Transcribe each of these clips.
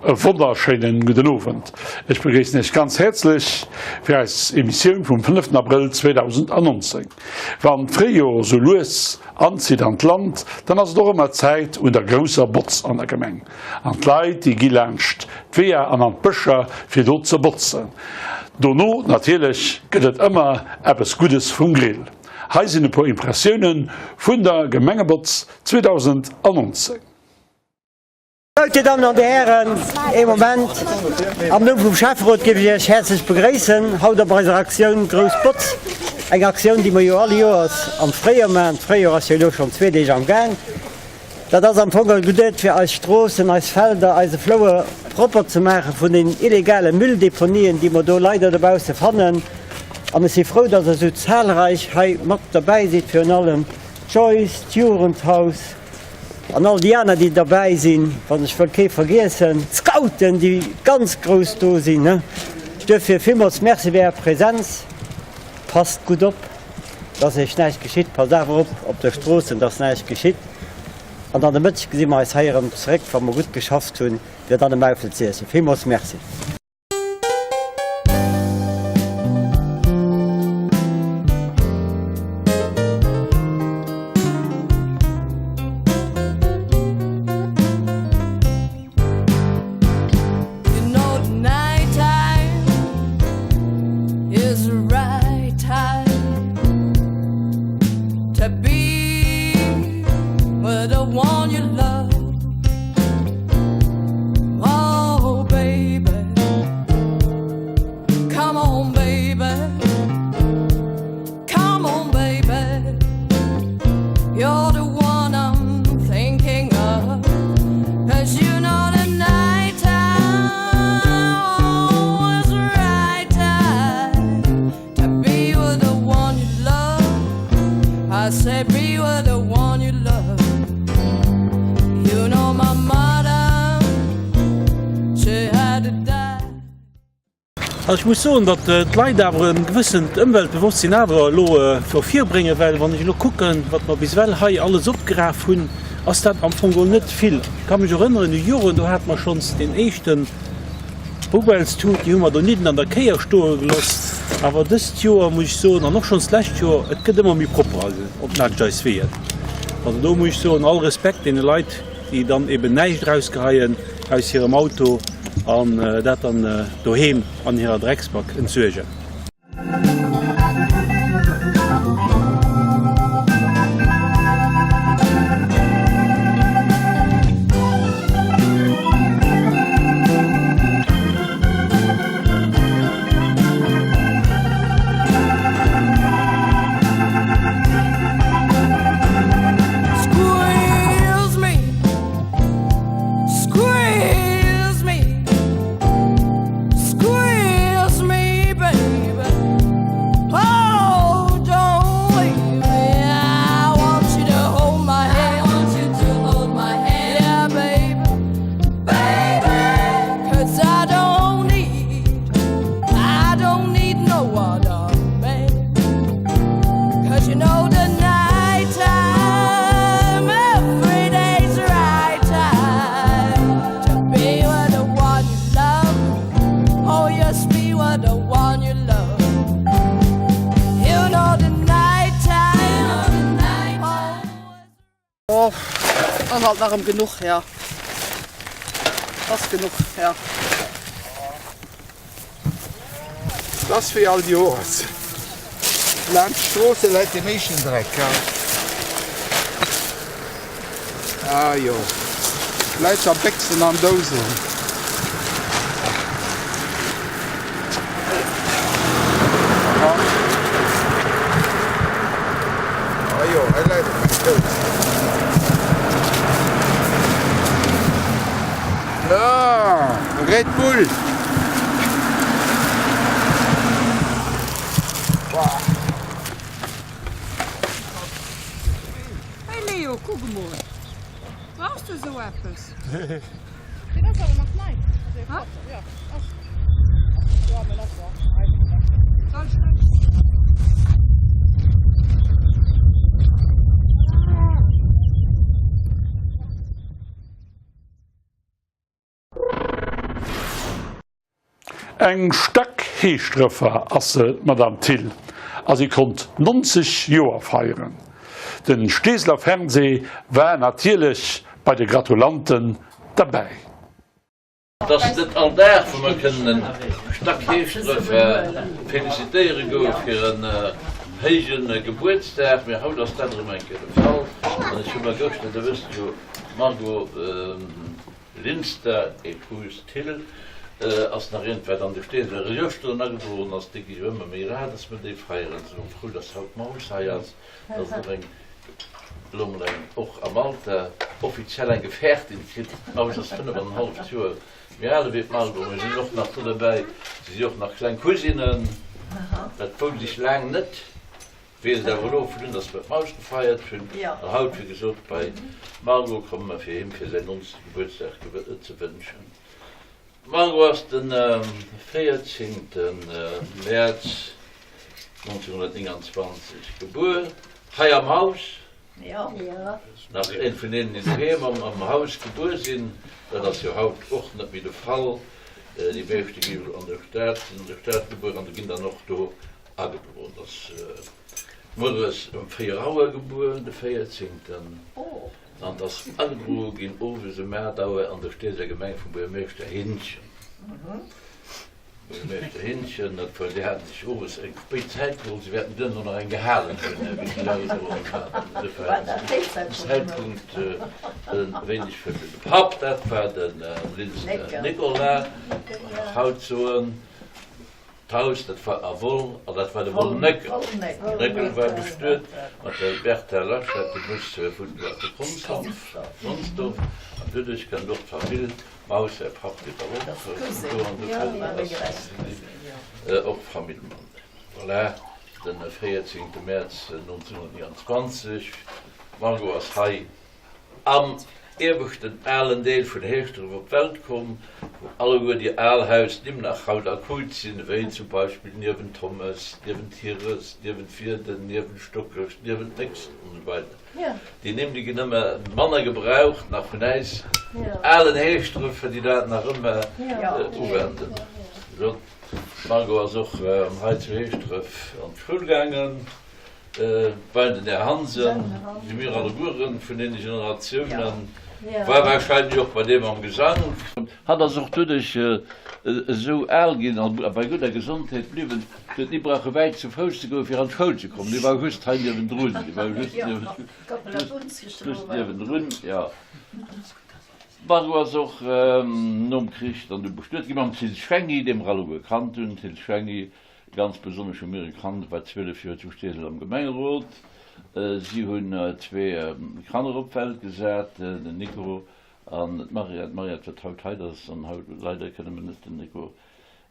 E wonnerschéinen gudden Owend. Ech begréissen Iech ganz häerzlech fir eis Emissioun vum 5 Abrëll 2019. Wann d'Fréijoer sou lues anzitt an d'Land, dann ass et och ëmmer Zäit un der grousser Botz an der Gemeng. An d'Leit déi gi laanscht d'Weeër an an d'Bëscher fir do ze botzen. Dono natierlech gëtt et ëmmer eppes Guddes vum Grill. Hei sinn e puer Impressioune vun der Gemengebotz 2019. Dir Dammen an Dir Hären, ee Moment. Am Numm vum Schäfferot géif ech Iech häerzlech begréissen haut op eiser Aktioun Grouss Botz. Eng Aktioun, déi mer jo all Joers am Fréijoer maachen. D'Fréijoer ass jo elo schonn zwee Deeg am Gaang. Dat ass am Fong geduet, fir eis Stroossen, eis Felder, eise Flouer propper ze maache vun den illegale Mülldeponien, déi mer do leider dobausse fannen. An ech si frou, dass Der esou zahlreich hei mat derbäi sidd, virun allem d'Joyce, d'Jugendhaus, An all déi aner, déi derbäi sinn, wann ech wëll kee vergiessen, d'Scouten, déi ganz grouss do sinn. Duerfir villmools Merci fir Är Präsenz. Passt gutt op, dass Iech näischt geschitt. Passt awer op op de Stroossen, dass näischt geschitt. An dann de Mëtteg gesi mer eis hei erëm zeréck, wa mer gutt geschafft hunn, fir dann e Maufel z'iessen. Villmools Merci. Also ech muss soen, datt d'Leit awer e gewëssent Ëmweltbewosstsinn awer elo ervirbréngen, well wann ech elo kucken, wat mer bis ewell hei alles opgeraf hunn, ass dat am Fong geholl net vill. Ech ka mech erënneren u Joren, do hate mer schonns deen éischten Poubellstut, déi hu mer donidden an der Kéier stoe geloss. Awer dëst Joer muss ech soen, an och schonns d'lescht Joer, et gëtt ëmmer méi propper op laanscht eis Weeër. Also do muss ech soen, all Respekt deene Leit, déi dann eben näischt erausgeheien aus hirem Auto an dat dann doheem an hirer Drecksback entsuergen. Oh, ass alt nach em genuch, ja. Ass genuch, ja. Et ass wéi all Joers, laanscht d'Stroosse läit de meeschten Dreck. Ah jo, läit a Béchsen an Dousen. Ah jo, hei läit och eng Dous. Ah, Red Bull! Hey Leo, kuck emol! Brauchs du esou eppes? Deen ass awer nach nei. Ha? Eng stack Heeschdrëffer ass se, d'Madame Thill, a si konnt 90 Joer feieren. De Steeseler Fernseh war natierlech bei de Gratulanten derbäi. Et ass net all Dag, wou mer kënnen e Stack Heeschdrëffer felicitéiere goe fir en héije Gebuertsdag, mee haut ass dat erëm eng Kéier de Fall. An ech hu mer gëschter, Dir wësst jo, d'Margot Linster, épouse Thill, ass nach eent, wat an de Steeseler Regëschteren agedroen ass, déi gi jo ëmmer méi rar, dass mer déi feieren. Sinn och frou, dass haut d'Maus hei ass, dass et och eng Elo mol eng och am Alter offiziell eng Gefährtin kritt. D'Maus ass 5 an en halleft Joer méi al ewéi d'Margot. Mir sinn och nach do derbäi, si si och nach kleng Cousinen. Dat wousst ech laang net, weess et awer elo, vu dunn dass mer d'Maus gefeiert hunn. An haut, wéi gesot, bei d'Margot komme mer fir him fir säin 90. Gebuertsdag ze wënschen. D'Margot ass de 14. Mäerz 1929 gebuer, hei am Haus. Nach een vun deenen, déi doheem am Haus gebuer sinn. Dat ass jo haut och net méi de Fall. Déi meeschte gi jo an der Stad, sinn an der Stad gebuer an ginn dann och do agedroen. Ass mueres ëm 4 Auer gebuer, de 14. An 't ass agedroe ginn owes um 8 Auer an der Steeseler Gemeng vum Buergermeeschter Hinschen. Buergermeeschter Hinschen, dat war, déi haten sech owes eng spéit Zäit geholl, si wäerten duerno nach eng gehalen hunn, wéi si agedroen haten. Duerfir haten se den Zäitpunkt e wéineg verspéit. De Papp, dat war de Linster Nicolas, nach haut soen. D'Haus, dat war a Woll, an dat war de Wollnéckel. Den Néckel war bestuet mat der Bertha Laschet, déi muss vun de Consdorf, an doduerch kënnt och d'Famill Maus, säi Papp geet dann och vun do, an do kënnt si och Famill Mann. Voilà, de 14 Mäerz 1929, d'Margot ass hei. Am ieweschten alen Deel vun Heeschdref op d'Welt komm, wou alleguer déi al Hausnimm nach haut akut sinn, wéi zum Beispill niewent Thommes, niewent Hires, niewent Wierden, niewent Stockech, niewent Néchs an esou weider. Déi Nimm, déi ginn ëmmer manner gebraucht, nach vun äis alen Heeschdrefer, déi dat nach ëmmer uwenden. D'Margot ass och hei zu Heeschdref an d'Schoul gaangen. Bei den Här Hansen si mir allegueren vun deene Generatiounen, war wahrscheinlech och bei deem am Gesank. Hatt ass och doduerch esou al ginn a bei gudder Gesondheet bliwwen, huet ni brauche wäit zu Fouss ze goen, fir an d'Schoul ze kommen. Déi war just hei niewendrun, déi war just niewendrun, jo. D'Margot ass och nom Krich dann du bestuet gi mam Thill Schwengi, dee mer alleguer kannt hunn. Thill Schwengi Ganz besonnesch hu mir e Kand, war 12 Joer zu Steesel am Gemengerot. Si hunn zwee Kanner op d'Welt gesat, den Nico an d'Mariette. D'Mariette, wat haut hei ass, an haut, leider kënne mer net den Nico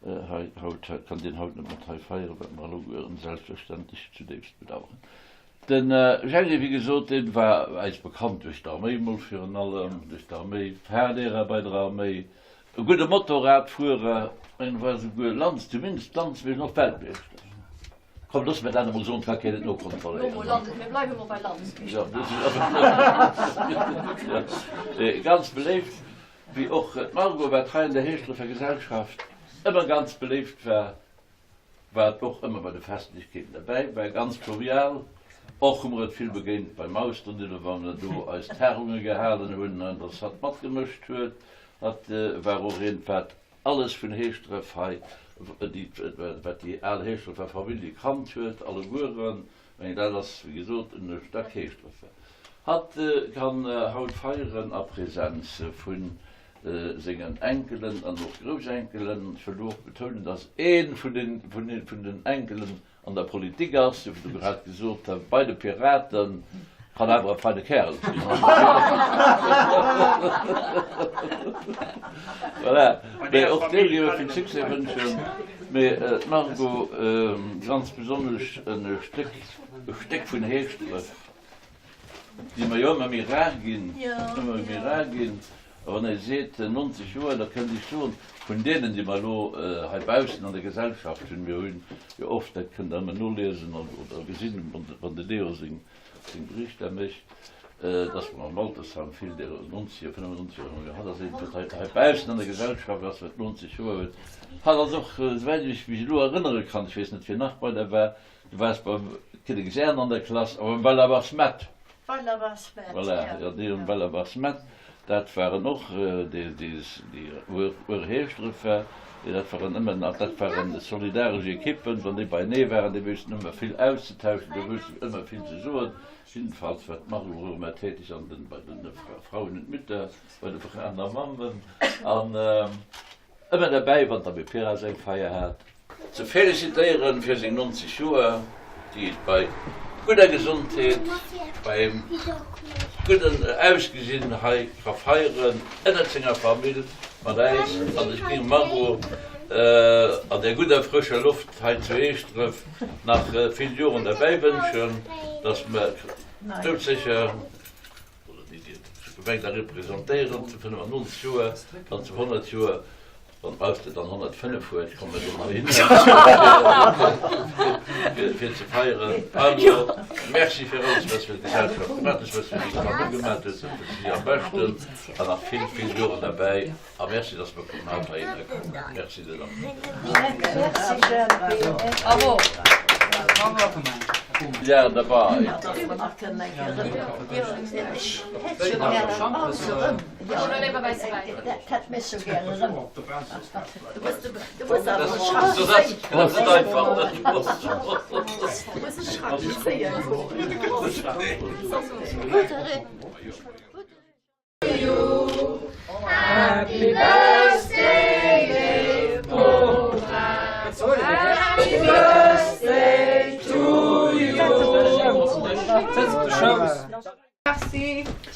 hei haut, kann deen haut net mat hei feieren, wat mer allegueren selbstverständlech zudéifst bedauern. De Jerry, wéi gesot, dee war äis bekannt duerch d'Arméi mol virun allem, duerch d'Arméi, Fahrlehrer bei der Arméi, e gudde Motorradfuerer, en war souguer Lands, zumindest Landsmeeschter an och Weltmeeschter. Komm, loosse mir dat emol soen, et ka keen et nokontrolléieren. Mir bleiwe mol bei Landsmeeschter. Ganz beléift, wéi och d'Margot, wat hei an der Heeschdrefer Gesellschaft ëmmer ganz beléift war, Wat och ëmmer bei de Festlechkeeten derbäi war, ganz jovial. Och hu mer et vill begéint beim Austernidder, wa mer do eis Tagungen gehalen hunn, an dass hatt matgemëscht huet. Hatt war och eent, wat alles vun Heeschdref hei, wat déi al Heeschdrefer Famillje kannt huet, allegueren. Mä dat ass, wéi gesot, en Stack Heeschdrefer. Hatt kann haut feieren a Präsenz vun sengen Enkelen an och Groussenkelen. Ech wëll do och betounen, dass ee vun den Enkelen an der Politik ass, wéi du grad gesot hues, bei de Piraten, kann awer e feine Kärel sinn. Voilà, mee och deem géif ech vill Succès wënschen. Mee d'Margot, ganz besonnesch e Stéck, e Stéck vun Heeschdref, déi mer jo ëmmer méi rar ginn, ëmmer méi rar ginn. A wann ee seet 90 Joer, da kënnt ech soen, vun deenen, déi mer elo heibaussen an der Gesellschaft hunn, mir hunn jo oft, dat kënnt Der ëmmer noliesen oder gesinn, wann de Leo seng Berichter mécht. Dass mer am Altersheim vill, déi 90 Joer, 95 Joer hunn, hatt ass een, wat hei heibaussen an der Gesellschaft ass, wat 90 Joer huet. Hatt ass och, esouwäit ech mech elo erënnere kann, ech weess net, wien nach bei der war, du waars beim Kinneksern an der Klass, awer beim Weilerbach Smet. Weilerbach Smet, Voilà, jo, déi um Weilerbach Smet, dat waren och déi, déi, déi Uerheeschdref war, déi, dat waren ëmmer, dat waren solidaresch Ekippen, wann déi beienee waren, déi woussten ëmmer vill auszetauschen, déi woussten ëmmer vill ze soen. Jiddefalls war d'Margot och ëmmer täteg an den, bei den Frauen und Mütter, bei de Fraen a Mammen an ëmmer derbäi, wann d'Abbé Piras eng Feier hat. Ze felicitéieren fir seng 90 Joer, déi et bei gudder Gesondheet, beim gudden Ausgesinn hei ka feieren ënnert senger Famill mat äis an ech géing Margot an der gudder frëscher Loft hei zu Eeschdref nach vill Joren derbäi wënschen, dass mer doudsécher, oder déi déi d'Gemeng da representéieren, zu 95 Joer, dann zu 100 Joer, Wann d'Maus dann 105 huet, komme mer do nach hin fir ze feieren. Also, Merci fir alles, wat s fir d'Gesellschaft gemaat hues, wat s fir deng Famill gemaat hues. Dat wënschen ech dir am beschten an nach vill, vill Joren derbäi. A merci, dass mer konnten haut heihinner kommen. Merci de Lach. Jahre dabei.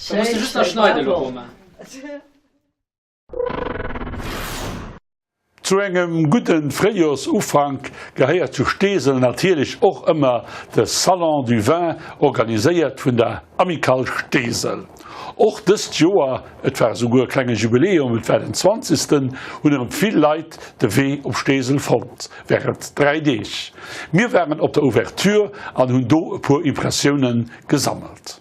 Da muss de just nach schneiden elo, Romain. Zu engem gudden Fréijoersufank gehéiert zu Steesel natierlech och ëmmer de Salon du Vin, organiséiert vun der Amicale Steesel. Och dëst Joer, et war esouguer e klenge Jubiläum, et war den zwanzegsten, hunn erëm vill Leit de Wee op Steesel fonnt, wärend 3 Deeg. Mir waren op der Ouverture an hunn do e puer Impressiounen gesammelt.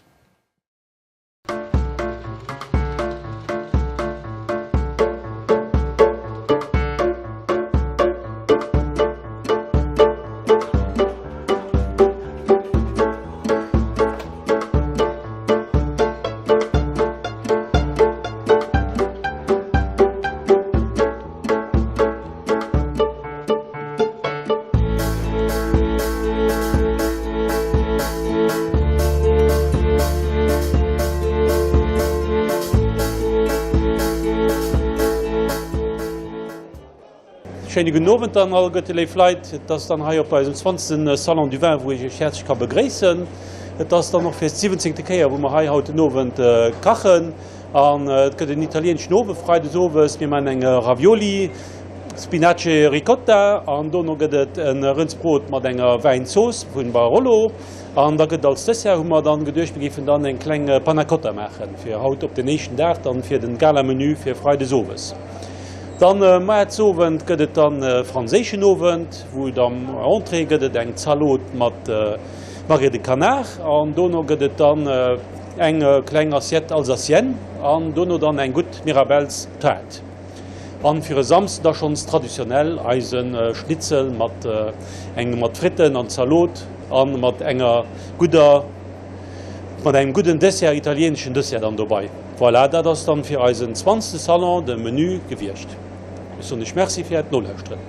Schéine gudden Owend dann alleguerte léif Leit. Et ass dann hei op eisem 20. Salon du Vin, wou ech Iech häerzlech ka begréissen. Et ass dann och fir d'siwwenzéngte Kéier, wou mer hei haut den Owend kachen. An et gëtt en italieenschen Owend freides owes. Mir maachen eng Ravioli. Spinache Ricotta an dono gëtt et en Rëndsbrot mat enger Wäinzooss vun Barolo an da gëtt als Dessert hu mer dann geduecht mir géifen dann eng kleng Panna Cotta maachen fir haut op den éischten Dag dann fir den Gala Menu fir Freides owes. Dann Moiesowend gëtt et dann e franséischen Owend wou et am Entrée gëtt et eng Zalot mat Magret de Canard an dono gëtt et dann eng kleng Assiette Alsacienne an dono dann eng gutt Mirabelles Taart. An fir e Samsden da schonns traditionnel eisen Schnitzel mat engem mat Fritten an Zalot an mat enger gudder mat engem gudden Dessert, italienischen Dessert dann dobei. Voilà, dat ass dann fir eisen zwanzegste Salon de Menu gewiescht. Ech soen iech Merci fir äert Nolauschteren.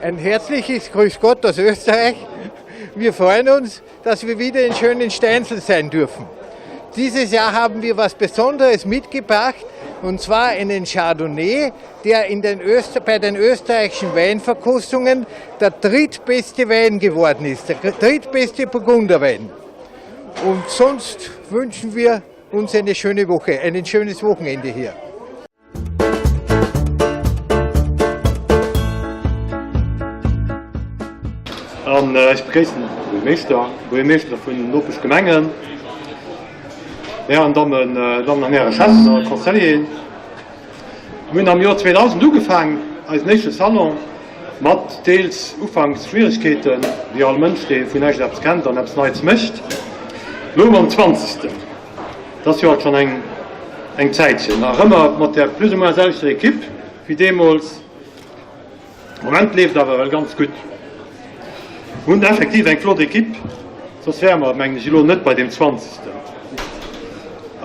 Ein herzliches Grüß Gott aus Österreich. Wir freuen uns, dass wir wieder in schönen Steinsel sein dürfen. Dieses Jahr haben wir was Besonderes mitgebracht, und zwar einen Chardonnay, der in den Öster bei den österreichischen Weinverkostungen der drittbeste Wein geworden ist, der drittbeste Burgunderwein. Und sonst wünschen wir uns eine schöne Woche, ein schönes Wochenende hier. An ech begréissen de Buergermeeschter, Buergermeeschter vun den Nopeschgemengen. Hären, Dammen, Dammen an Häre Schäffen a Conseilleren, mir hunn am Joer 2000 ugefaangen, eisen éischte Salon, mat deels ufanks Schwieregkeeten, wéi all Mënsch, dee vun näischt eppes kennt an eppes Neits mécht. Elo hu mer den zwanzegsten, dat ass jo alt schonn eng eng Zäitchen, nach ëmmer mat där plus ou moins selwechter Equipe wéi deemools. Moment leeft awer well ganz gutt. Mir hunn effektiv eng flott Equipe, soss wäre mer, mengen ech, elo net bei deem zwanzegsten.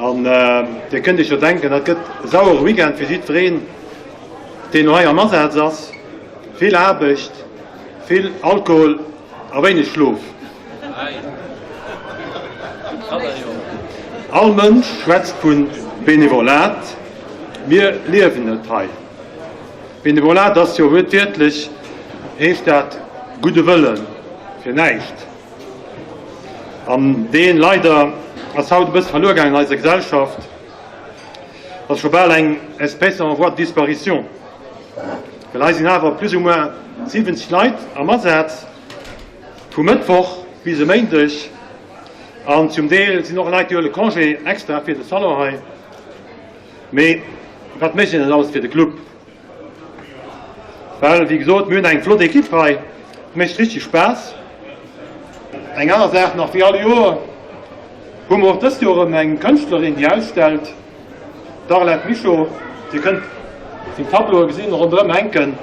An Dir kënnt Iech jo denken, dat gëtt e sauere Weekend fir jiddwereen, deen elo hei am Asaz ass. Vill Aarbecht, vill Alkohol a wéineg Schlof. All Mënsch schwätzt vu Benevolat, mir liewen et hei. Benevolat ass jo wuertwiertlech, heescht dat gudde Wëllen fir näischt. An deen, leider, ass haut e bësse verluer gaangen an eiser Gesellschaft, ass scho bal eng Espèce en voie de disparition. Well hei sinn awer plus ou moins 70 Leit am Asaz, vu Mëttwoch bis e Méindeg. An zum Deel sinn och Leit, déi huele Congé extra fir de Salon hei. Mee wat mécht een net alles fir de Club? Well, wéi gesot, mir hunn eng flott Ekipp hei, et mécht richteg Spaass. Eng aner Saach nach, wéi all Joer hu mer och dëst Joer erëm eng Kënschtlerin, déi ausstellt, d'Arlette Mischo. Dir kënnt seng Tableaue gesinn, ronderëm hänken.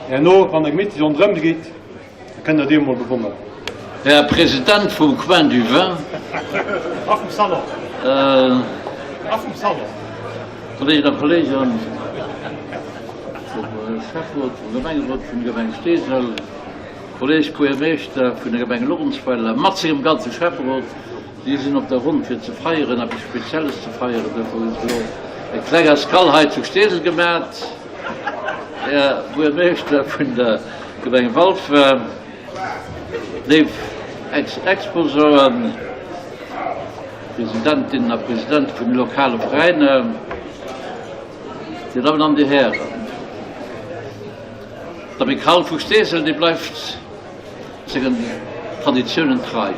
Herno, wann Der gemittlech ronderëm gitt, Da kënnt Der déi emol bewonneren. Här President vum Coin du Vin. A vum Salon. A vum Salon. Kolleeginnen a Kolleegen vum Schäfferot, vum Gemengerot vun der Gemeng Steesel, Kolleeg Buergermeeschter vun der Gemeng Luerenzweiler mat sengem ganze Schäfferot, déi sinn op der Ronn fir ze feieren, eppes Spezielles ze feieren. Dofir hu se elo eng kleng Escale hei zu Steesel gemat. Här Buergermeeschter vun der Gemeng Walfer, léif Ex-Exposanten, Presidentinnen a Presidente vun de lokale Veräiner, Dir Dammen an Dir Hären, d'Amicale vu Steesel, déi bleift sengen Traditiounen trei,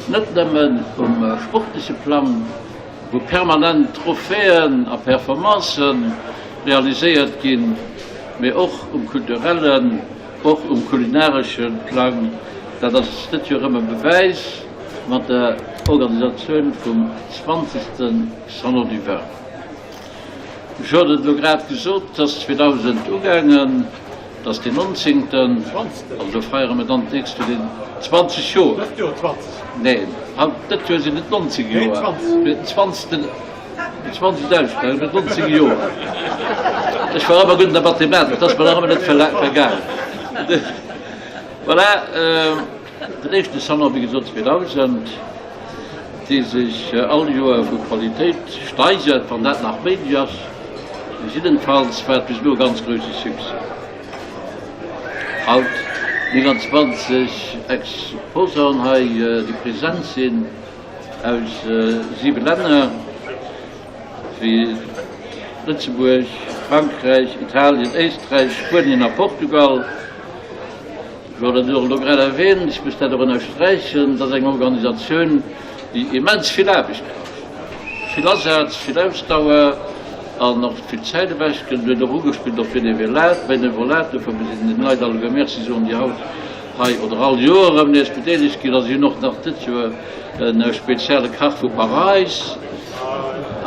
net nëmmen um sportleche Plang, wou permanent Trophäen a Performancë realiséiert ginn, mee och um kulturellen, och um kulinaresche Plang. Dat ass dëst Joer erëm e Bewäis mat der Organisatioun vum zwanzegste Salon du Vin. Ech hat et elo grad gesot, et ass 2000 ugaangen. Et ass deen nonzéngten, also do feiere mer dann d'nächst Joer deen 20 Joer. Dëst Joer 20. Neen, haut, dëst Joer sinn et 19 Joer. Nee, 20. Mee den zwanzegsten, den zwanzegsten Ausstellung huet 19 Joer. Ech war ëmmer gutt an der Mathematik, dat ass mer nach ëmmer net vergaangen. Voilà. Den éischte Salon, wéi gesot 2000, dee sech all Joer vu Qualitéit steigert, wann dat nach méiglech ass. Jiddenfalls war et bis elo e ganz grousse Succès. Haut 29 Exposanten hei, déi present sinn aus 7 Länner, wéi Lëtzebuerg, Frankräich, Italien, Éisträich, Spuenien a Portugal. Ech wollt dat och elo grad erwähnen, ech muss dat och ënnersträichen, dat ass eng Organisatioun, déi immens vill Aarbecht kascht, vill Asaz, vill Ausdauer an och vill Zäit ewechgëtt. Et huet och ugespillt op Benevolat, Benevolat, dofir muss een den Leit alleguer Merci soen, déi haut hei oder all Joer erëm nees bedeelegt ginn. A si hunn och nach dëst Joer e spezielle Kach vu Paräis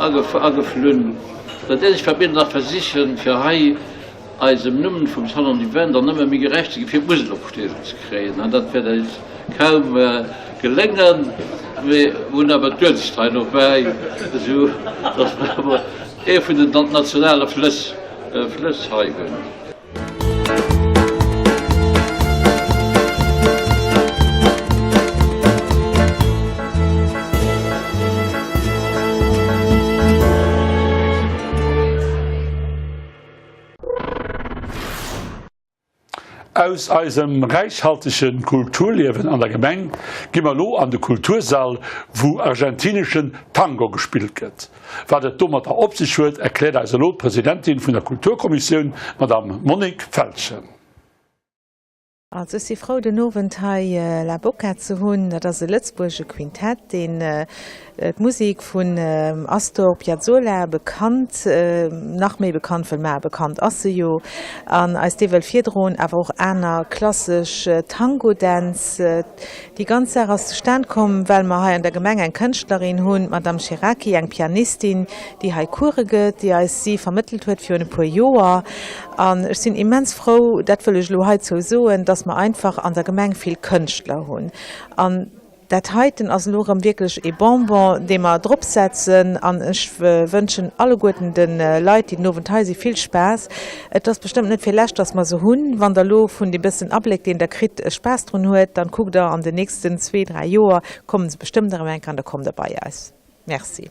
ageflunn. Dat eenzegt, wat mir nach versichen, fir hei eisem Numm vum Salon du Vin dann nëmme méi gerecht ze ginn, fir d'Musel op d'Stiwel ze kréien. An dat wäert eis kaum geléngen, mee mir hunn awer d'Uelzecht hei nobäi, esou datt mer awer ee vun den nationale Flëss Flëss hei hunn. Aus eisem räichhaltege Kulturliewen an der Gemeng gi mer elo an de Kultursall, wou argentineschen Tango gespillt gëtt. Wat et domatter op sech huet, erkläert eis elo d'Presidentin vun der Kulturkommissioun, d'Madame Monique Feltgen. Also ech si frou den Owend hei La Bocca ze hunn. Dat ass e lëtzebuergesche Quintett, deen d'Musek vun Astor Piazzolla bekannt, nach méi bekannt wëll maachen, bekannt ass se jo, an eis dee wëll virdroen, awer och aner klassesch Tangodänz. Déi ganz Saach ass zustan komm, well mer hei an der Gemeng eng Kënschtlerin hunn, d'Madame Cheraki, eng Pianistin, déi hei Course gëtt, déi eis si vermëttelt huet virun e puer Joer. An ech sinn immens frou, dat wëll ech elo heizou soen, dass mer einfach an der Gemeng vill Kënschtler hunn. An dat heiten ass elo erëm wierklech ee Bonbon, dee mer dropsetzen. An ech wënschen alleguerten de Leit, déi den Owend hei sinn, vill Spaass. Et ass bestëmmt net fir lech, dass mer se hunn. Wann Der elo vun deem bëssen Abléck, deen Der kritt, Spaass drun huet, dann kuckt Der, an den nächsten zwee, dräi Joer kommen se bestëmmt erëm eng Kéier an da kommt Der bei eis. Merci.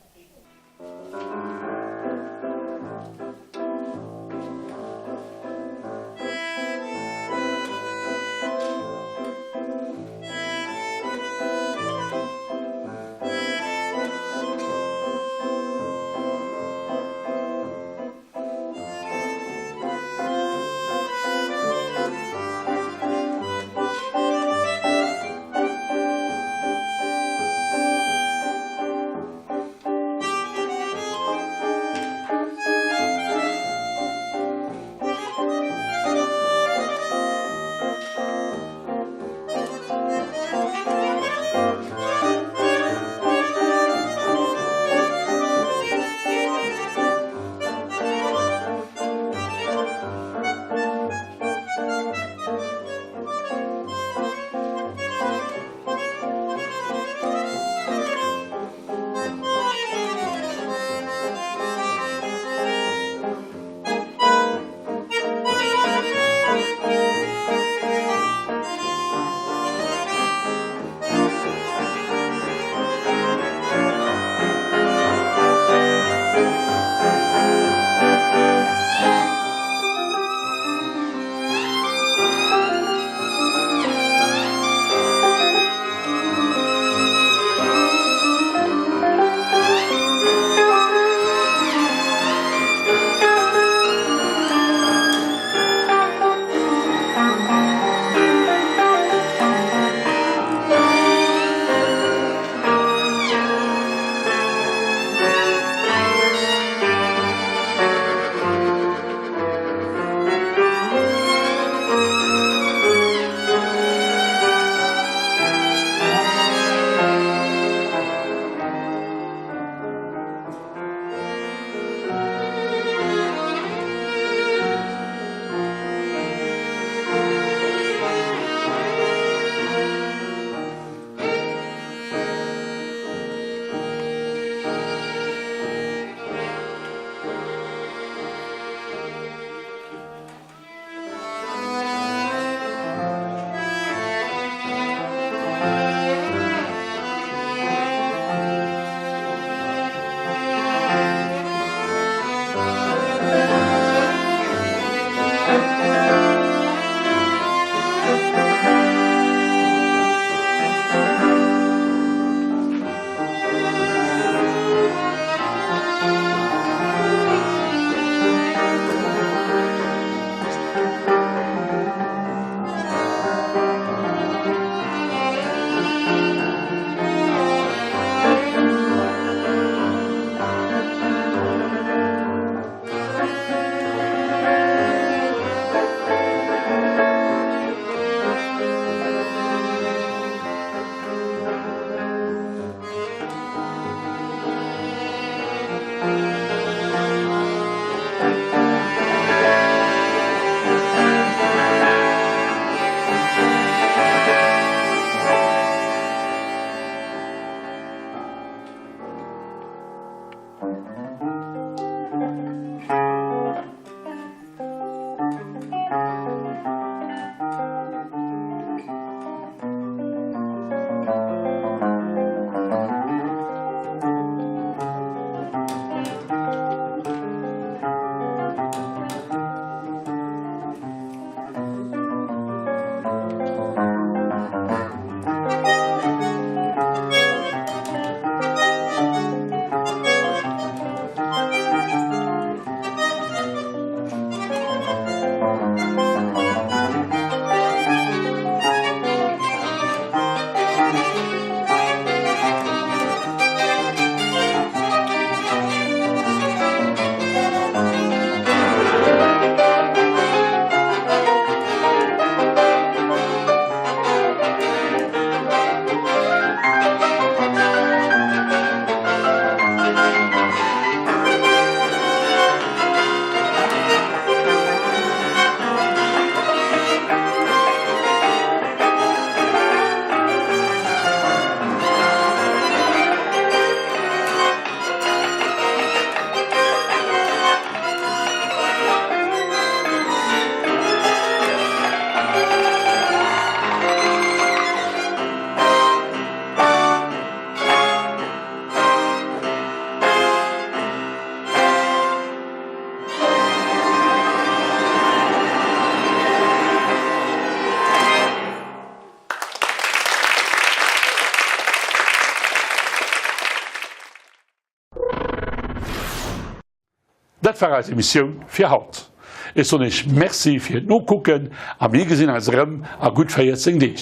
Dat war eis Emissioun fir haut. Ech soen Iech Merci fir d'Nokucken a mir gesinn eis erëm a gutt 14 Deeg,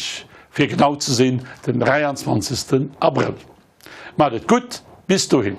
fir genau ze sinn den 23. Abrëll. Maacht et gutt, bis dohin.